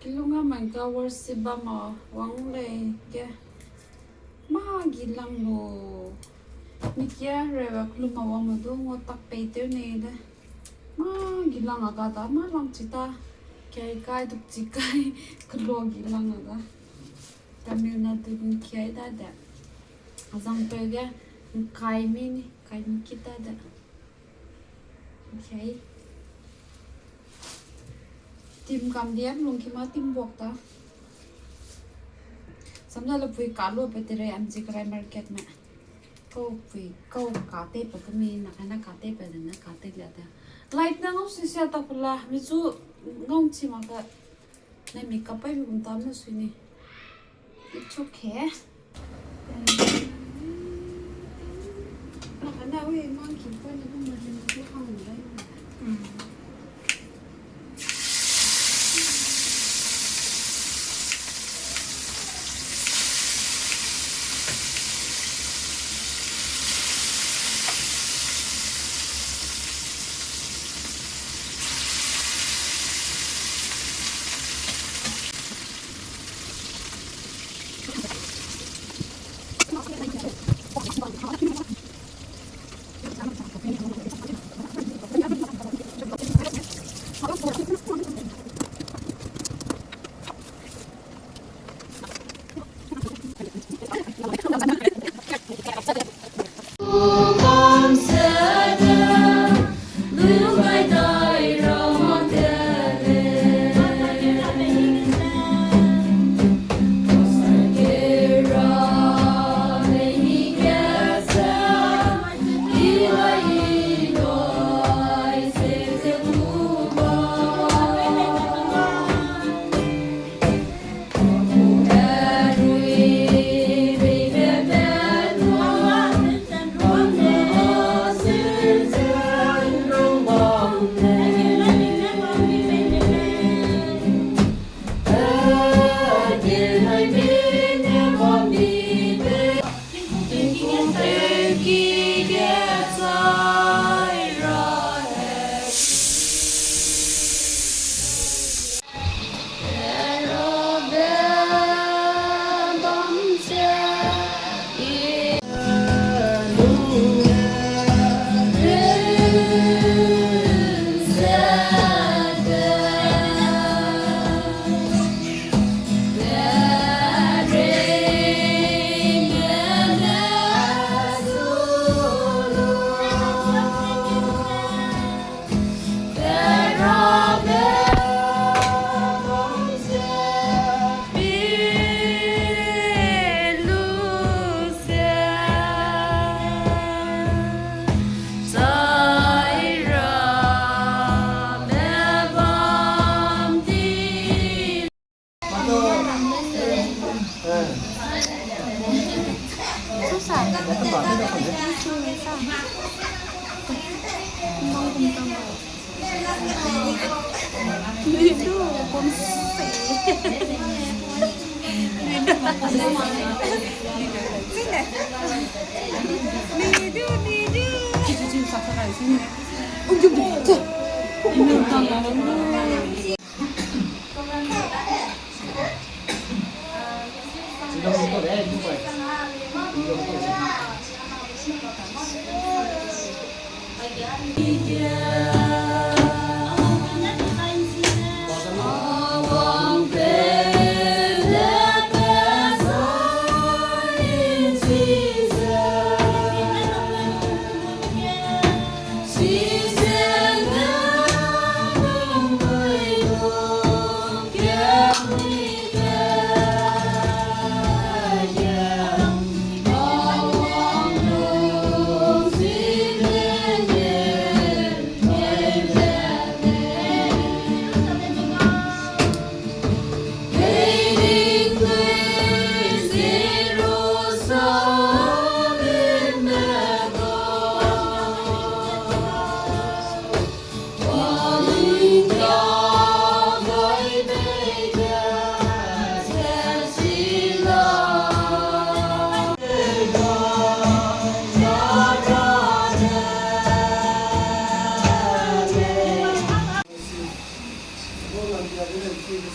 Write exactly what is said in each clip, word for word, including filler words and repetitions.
Kilung a mangka worship bam ma wang lei ge. Ma gi lang lo. Mi kia rewa kilung ma wang ma du ngau tak pei tew nei de. Ma gi lang a ga da, ma lang chi ta. Kiai kai duk chi kai. Kelo gi lang a ga. Tamil Nadu gun kiai da de. Azang peu ge. Kai mi ni, kai mi kit da de. Okay. Tim kam diam lung ki ma tim bok ta. Samda le pui ka lo pe tere M G Krai market me. Kau pui kau ka te pe kumi na kana ka te pe na ka te le ta. Light na ngau si sia ta kula mi chu ngau chi ma ka. Na mi ka pai mi kum tam na sui ni. It's okay.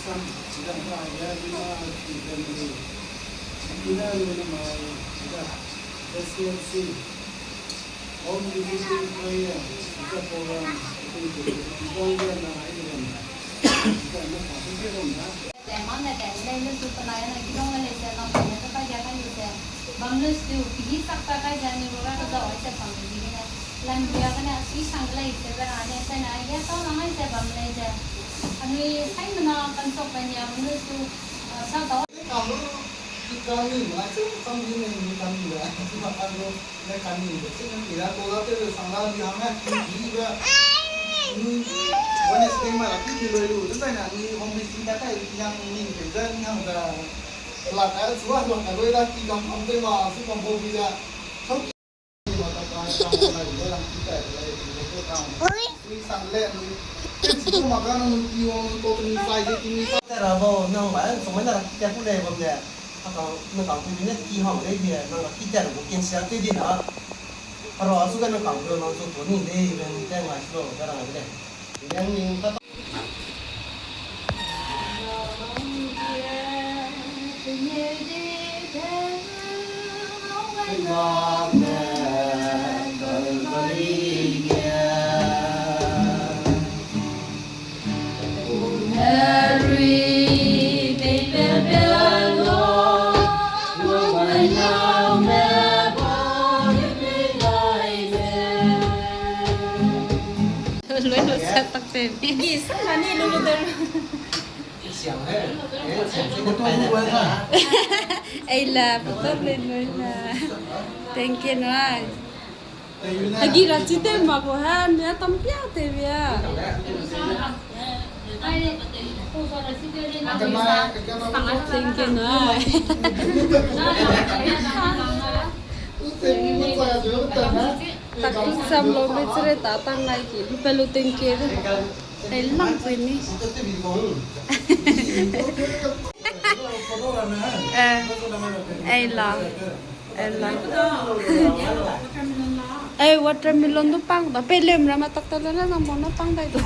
Sam, ida ba ya ni ma ki family. Ida lu na mai, ida. S C F C. Home visiting prayer. Ida program. Ida na, ida na. Ida na, ida na. Te mane te, lei lu su penai na, kidong na lei se, na penai na, ka ya ka lu se. Bam lu su, pigi sak pa kai ze, ni gu ra ka dau ai se pang di ne. Lam bia ka ne, sui sang lei se, be ra ne, se na, ya sa na ai se bam lei ze. Anui sai mena kan sok pa ni, bam lu su, ah, sa dau. Kam lu, ki kam ni, ma chu kam ni ne, ni kam ni le. Ki ma kam lu. Ne kan ni de, chi ne pi la, ko la te le sang la, di hang ne, ki di be. Ni, Wednesday ma la, ki di loi lu, de zai na, ni home visit da kai, yang ni de, zai ni hang da. La ka, zua, la ka, loi la, ki kam kam de ma, su kam bo bi da. Sau ki ma ka, ka, ka, la, de lang ki kai, la, de ko kam. Ui, sang le, ni. Te chi ko ma ka, ni ki wang, ko ni sai, de ki ni sai. Te ra bo, nang ba, so ma na, ki kai ku le, bam de. Akang, nang kang pui ne ki hang lei bie, nang ki tat gu cancel tew di na. Aro asu ga nang kang pui nang zu tu ni lei, ben te ngai su lo, ga rang de. Yang ni ta. Loi lu sa tak te. Gi sa la ni lu lu de. Ei la, photo le loi la. Thank you, noi. Agi ra chi te ma ko ha, ne tam pia te bia. Thank you, noi. Tak tu sam lo me chire ta tang ngai ki, pe lu thank you. Ei lang pe ni. Eh, ei la. Ela. Eh, watermelon du pang da. Pe lem rama tak ta le na, nang bang na pang dai du.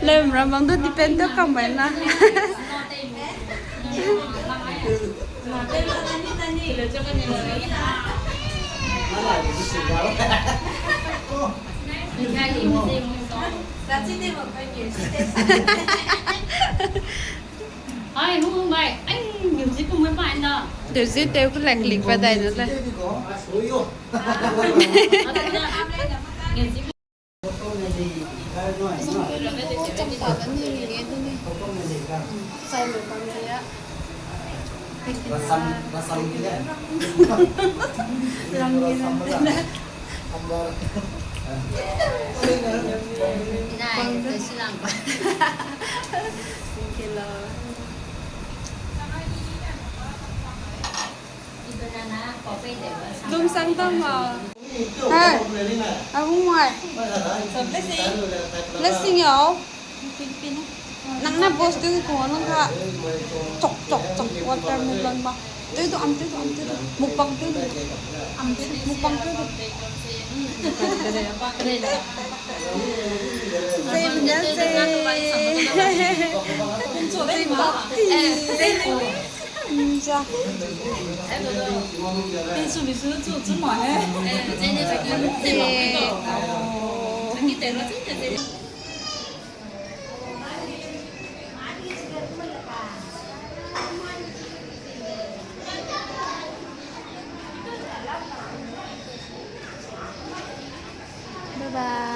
Lem rama du depend te kam bai na. Ai, hu mai, ai, music ku mai pai na. Music te ku lek lik pa dai na le. Lum sang tau ma. Hai. Abung mai. Blessing yo. Nang na boss tu ko nang ka. Chok, chok, chok, watermelon ma. Tu tu am tu tu am tu tu. Mukbang tu tu. Am tu tu mukbang tu tu. Zai benda zai. Zai bak ti. Zai. Nja. Bye bye.